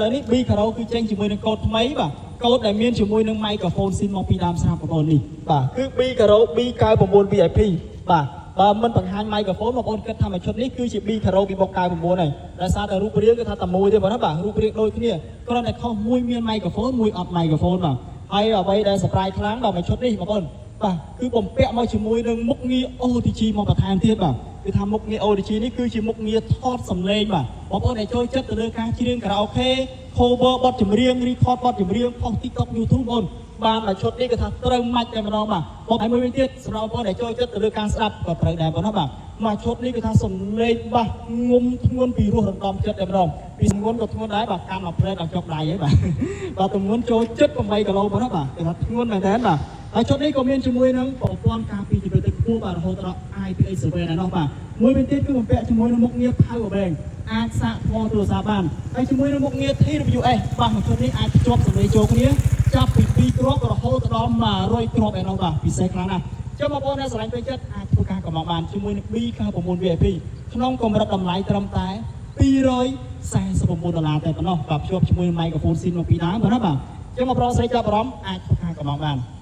ឥឡូវនេះ B Caro គឺចេញជាមួយនឹងកូដថ្មីបាទកូដដែលមានជាមួយនឹង microphone ស៊ីនមកពីដើមស្រាប់បងប្អូននេះបាទគឺ B Caro B99 VIP បាទបើមិនបង្ហាញ microphone បងប្អូនគិតថាមួយឈុតនេះគឺជា B Caro ពីបុក99ហើយដោយសារតែរូបរាងគឺថាតែមួយទេបងណាបាទរូបរាងដូចគ្នាគ្រាន់តែខុសមួយមាន microphone មួយអត់ microphone បាទហើយអ្វីដែល surprise ខ្លាំងបាទមួយឈុតនេះបងប្អូនបាទគឺបំពាក់មកជាមួយនឹងមុខងារ OTG មកបន្ថែមទៀតបាទគឺថាមុខងារ OTG នេះគឺជាមុខងារថតសំឡេងបាទបងប្អូនដែលចូលចិត្តទៅលើការច្រៀងខារ៉ាអូខេ cover បទចម្រៀង record បទចម្រៀង post TikTok YouTube បងប្អូនបានមួយឈុតនេះគឺថាត្រូវម៉ាច់តែម្ដងបាទបងហើយមួយវិញទៀតសម្រាប់បងប្អូនដែលចូលចិត្តទៅលើការស្ដាប់ក៏ត្រូវដែរបងណាបាទមួយឈុតនេះគឺថាសំឡេងបាសងុំធ្ងន់ពីរោះរំដំចិត្តតែម្ដងពីធ្ងន់ក៏ធ្ងន់ដែរបាទកាន់មកផ្លែតដល់ចុកដៃហើយបាទបាទទម្ងន់ចូលចិត្ត8គីឡូបងណាបាទគឺថាធ្ងន់មែនតើបាទហើយឈុតនេះក៏មានជាមួយនឹងប្រព័ន្ធការពារជីវិតទឹកខ្ពស់បាទរហូតដល់ IPX7 ឯណោះបាទមួយវិញទៀតគឺបំពាក់ជាមួយនឹងមុខងារ Power Bank អាចសាកថ្មទូរស័ព្ទបានហើយជាមួយនឹងមុខងារ TWS បាទមួយឈុតនេះអាចភ្ជាប់សំឡេងចូលគ្នាចាប់ពី2គ្រាប់រហូតដល់100គ្រាប់ឯណោះបាទពិសេសខ្លាំងណាស់ចាំបងប្អូនដែលស្រឡាញ់ពេញចិត្តអាចធ្វើការកម្មង់បានជាមួយនឹង B99 VIP ក្នុងកម្រិតតម្លៃត្រឹមតែ249ដុល្លារតែប៉ុណ្ណោះបាទភ្ជាប់ជាមួយនឹង microphone ស៊ីនមកពីដើមបាទណាបាទចាំមកប្រុសស្រីចាប់អារម្មណ៍អាចធ្វើការកម្មង់បាន។